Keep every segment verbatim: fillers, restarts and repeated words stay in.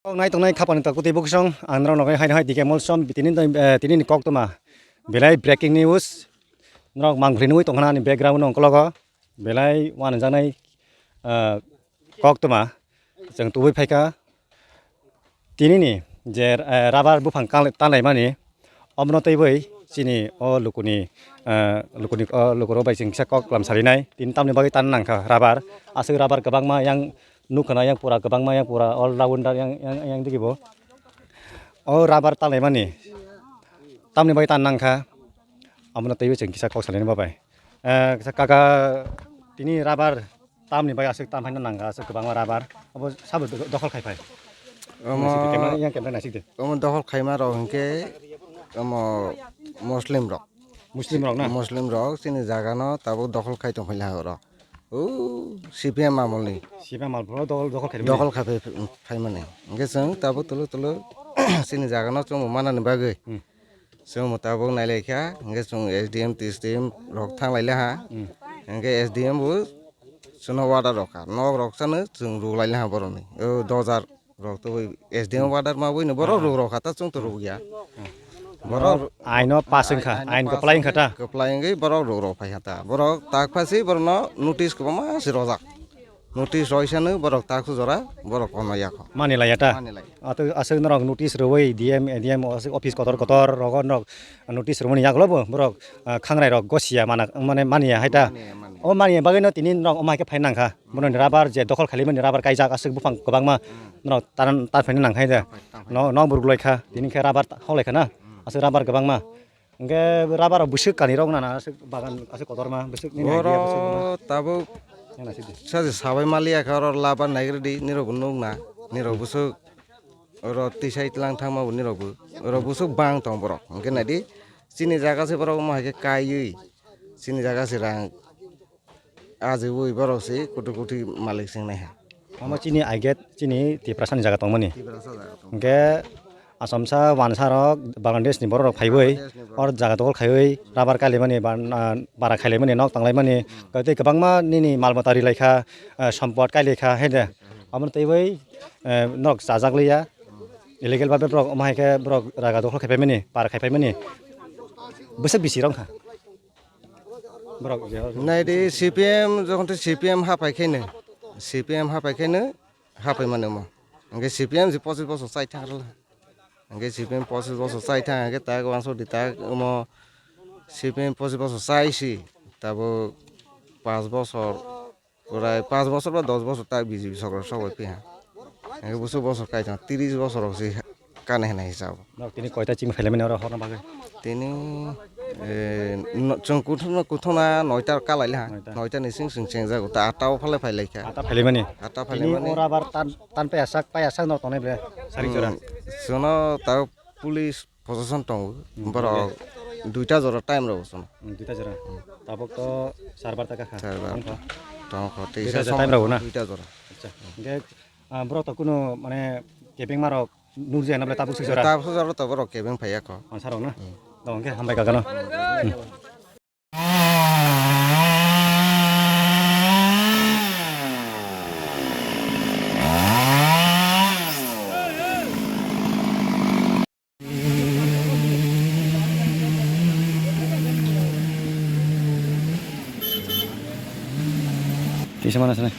Kok nai tongnai khapani takuti buksong ang norok nogoi hai hai dike molsom tini, eh, tini ni kok toma belai breaking news norok mangpili nugui tongkha ani background no ongkologo belai uanajaknai, eh, kok toma chwng tubui phaikha tini ni je, eh, rubber buphang tanlaimani. Omono teibo chini o lukuni, ah, lukuni, o lukurok bai chwng kisa kok kwlam sarinai. Tini tamni bagwi tan nangkha rubber. Aswk rubber kwbangma yang nukha na, yang pura kwbangma, yang pura all rounder yang, yang, yang digibo. O rubber tanlaimani tamni bagwi tan nangkha. Omono teibo chwng kisa kok salaini babai. Eh, kisa kaka tini rubber tamni bai aswk tam haino nangkha, aswk kwbangma rubber. Obo sabo do-, dokhol khai phai. Omo, naisik de, camera, yang camera naisik de. Omo dokhol khaima rok hinkhe omo Muslim rok. Muslim rok na? Muslim rok chini jaga no tabuk dokhol khai tong phai laha oro. O C P M amol ni. C P M amol phoro dokhol, dokhol khai mani. Dokhol khai phai, phai mani. Hinkhe chwng tabuk tulu tulu chini jaga no chwng manani bagwi. Hmm. Chwng mutabok nailaikha, hinkhe chwng S D M, T S D M rok thanglailaiha. Hmm. Hinkhe S D M bo chwngno order rwkha, nok rok chano chwng rwlailaiha borokni. O dojar rok tubui S D M order ma buino borok rwk rwkha, ta chwng to rwkya. Borok aino pass wngkha, aino ain pass kwplai wngkha ta? Kwplai wngwi borok rwk rwk phaikha ta. Borok tak phasi borokno notice kwbangma se rwjak. Notice roisano borok takhu jora borok kono yakho. Mani laya ta? Mani laya. Ato aswk norok notice rwui D M, A D M, aswk office kotor kotor rogo norok notice rwmani yagulo bo borok, ah, khangrai rok gosia mana, mane maniya hai ta. Maniya, maniya. O maniya bagwi no tini norok omo hai khe phai nangkha. Bono ni rubber je dokhol khalimani rubber kaijak aswk buphang kwbangma norok tan, tan phai nangkha hai de. Tan phai, tan phai. No, no burgulai kha tini khe rubber ta-, holaikha na. Hmm. Aswk rubber kwbangma. Hingke rubber rok bwswk kanwi rok nana aswk bagan aswk kotorma bwswk nini idea bwswk ma? Oro tabuk yang nasik di. Saje sabai maliya khe oro labar naigridi nirok bo nukna nirok bwswk oro tisai tlang thangma bo nirok bo oro bwswk bang tong borok hingke naidi chini jaga se borok omo hai khe kaiwi chini jaga se rang Ajibwi borok se kutu kutu malik sing naiha. Omo chini aiget chini Tiprasa ni jaga tongmani. Tiprasa jaga tong. Hingke Assamsa wansa rok Bangladesh ni borok rok phaiwi Bangladesh ni borok. Or jaga dogol khaiwi rubber kailaimani ba, ah, bara khailaimani nok tanglaimani. Hmm. Tei kwbangma nini mal mata rilaikha, ah, sompot kailaikha hede. Hmm. Omo twiwi, eh, nok chajak liya. Hmm. Illegal babe borok omo hai khe borok jaga dogol khaipaimani, bara khaipaimani. Bwswk bisi rok wngkha. Borok je hor. Naidi C P M jokhon tei C P M hapai khe no, C P M hapai khe no hapai mani omo. Hingke C P M je pochis bosor chai thang rwla. Hingke C P M pochis bosor chai thang hingke tak wansuk di tak omo C P M pochis bosor chai si tabuk pas bosor Prai pas bosor ba dos bosor ta B J P sorkar sok bai piha. Hingke busu bosor kaisa tris bosor rok se kana hinai hisab. Nok tini koita chini phailai mani oro horna bagwi? Tini, eh, no, chwng kuthuna, kuthuna noita kalai laha. Noita. Noita ni sing sing chengjago ta atta o phalai phailai kha. Atta phailai mani? Atta phailai mani. Tini ora bar tan, tan paya sak, paya sak no tongnai bre. Sari jora. Hmm, sono ta police Pochison tongo, hmm, borok duita jora time rw sono. Hmm, duita jora. Hmm. Tabuk to sar barta kakha. Sar barta. Tongkha. Tongkha. Tei duita jora time rw na? Duita jora. Acha. Hingke, ah, borok to kuno mane kebeng marok nurjaya na bole tabuk suk jora? Tabuk suk jora to borok kebeng phaiya kho. Ansarok na? Hmm. To hingke hambai kakano. Hmm. Kisa mana sana?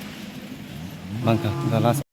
Bangka, the last.